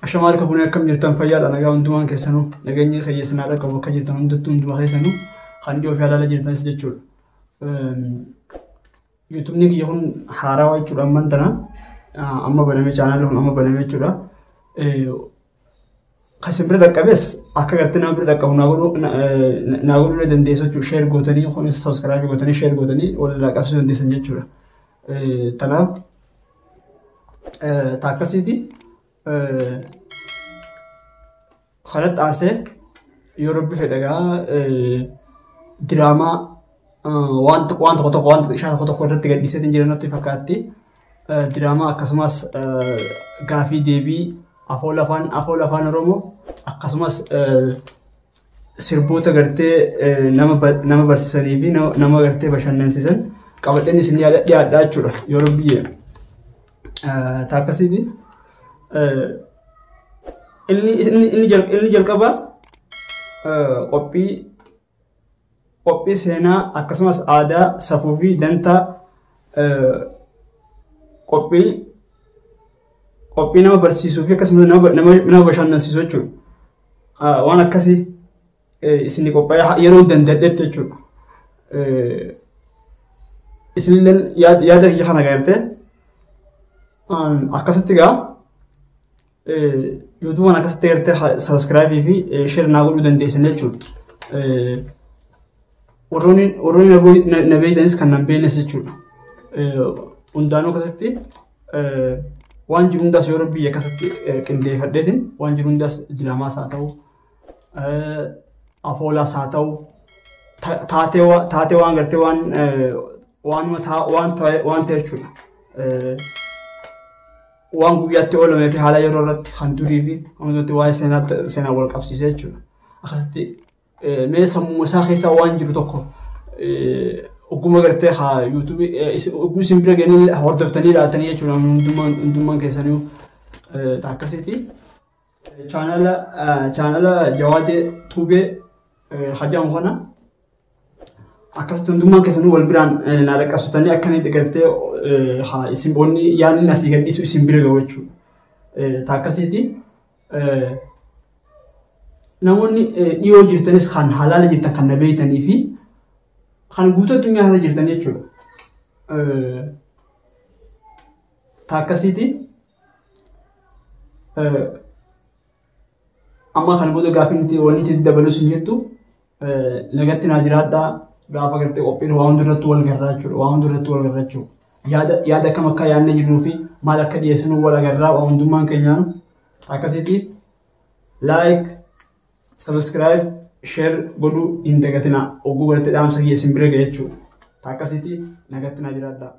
Ashamaa harka fuunee, akkam jirtan? Fayyaadha, nagaa hundumaan keessanuu, nageenyi keessa naa qabu akka jirtan hundattuu, hunduma keessanuu kan dhiyoo fi alaala jirtanis jechuudha. YouTubeni kiyya kun haarawaa jechuudha, amman tana amma banamee, chaanaalli kun amma banamee jechuudha. Kan isin bira dhaqqabes akka gartee nama bira dhaqqabu naa godhuu dandeessu jechuudha. Share gootanii, kunis subscribe gootanii, share gootanii walirraa qabsiisuu dandeessan jechuudha. Tanaaf taakkasiiti. Kanatti aansee yoo Rabbi fedhe gaa diraamaa waan waan tokko tokko, waan ishaa tokko tokko irratti gadhiiseetiin jiran natti fakkaatti. Diraamaa akkasumas gaafii deebii afoola afaan Oromoo, akkasumas sirboota gartee nama barsiisanii fi nama gartee bashannansiisan qabadheen isin dhiyaadhaa jechuudha yoo Rabbi jedhe. Taakkasiiti. Inni jalqaba qophii seenaa akkasumas aadaa, safuu fi dantaa, qophii nama barsiisuu fi akkasumas nama bashannansiisu jechuudha. Waan akkasii isin qophaa'ee yeroo danda'etti jechuudha. Isinillee yaada kiyya kana gartee akkasitti gaa YouTubaan akkasitti gartee subscribe fi share naa godhuu dandeessan jechuudha. Warroonni na beektanis kan nan beeknes jechuudha. Hundaanuu akkasitti waan jiru hundaas yoo Rabbi akkasitti qindeeffadheetiin, waan jiru hundaas diraamaas haa ta'u, afoolaas haa ta'u, taatee waan gartee waan waanuma waan ta'e jechuudha. Waan guyyaatti oolamee fi haala yeroo irratti kan durii fi wantoota waa'ee seenaa wal qabsiisee jechuudha. Akkasitti mee sammuu isaa keessa waan jiru tokko ogguma gartee haa YouTubeii ogguu isin bira geenii hordoftanii ilaaltanii jechuudha, hundummaan keessanii akkasiiti. Chaanala Jawaadee Tuubee hajamu kana akkasitti hundummaan keessanuu wal biraan naa dhaqqabsatanii akka inni gartee isin wanni yaadni asii gadhiisu isin bira gahu jechuudha. Akkasiiti. Namoonni dhiyoo jirtanis, kan halaala jirtan, kan na beektanii fi kan guutuu addunyaa irra jirtan jechuudha. Akkasiiti. Amma kana booda gaaffii nuti wanni itti dabalus hin jirtu. Nagatti naa jiraadhaa, gaafa gartee qophiin waa hundarratti wal garraa jechuudha. Waa hundarratti wal garraa jechuudha. Yaada akkam akka yaadne jirruu fi maal akka dhiyeessinu wal agarraa waa hundummaan keenyaanu. Akkasitti like, subscribe, share godhuu hin dagatinaa. Ogguu gartee dhaamsa kiyya isin bira ga'e jechuudha. Akkasitti nagatti naa jiraadhaa.